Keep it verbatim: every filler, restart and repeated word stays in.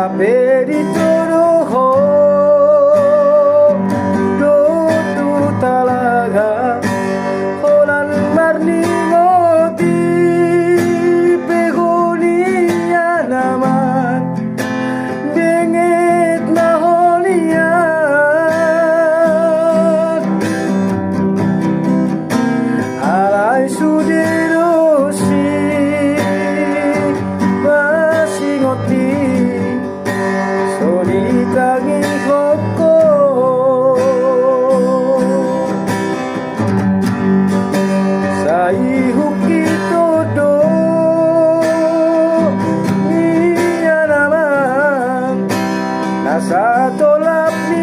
Hape ditodo ho do tu talaga, holan marningot i pe ho nian, Amang, benget ma ho nian. Alai sude do sipasingot i, so ditangihon ho. Sai huhut do nian, Amang, na satolap ni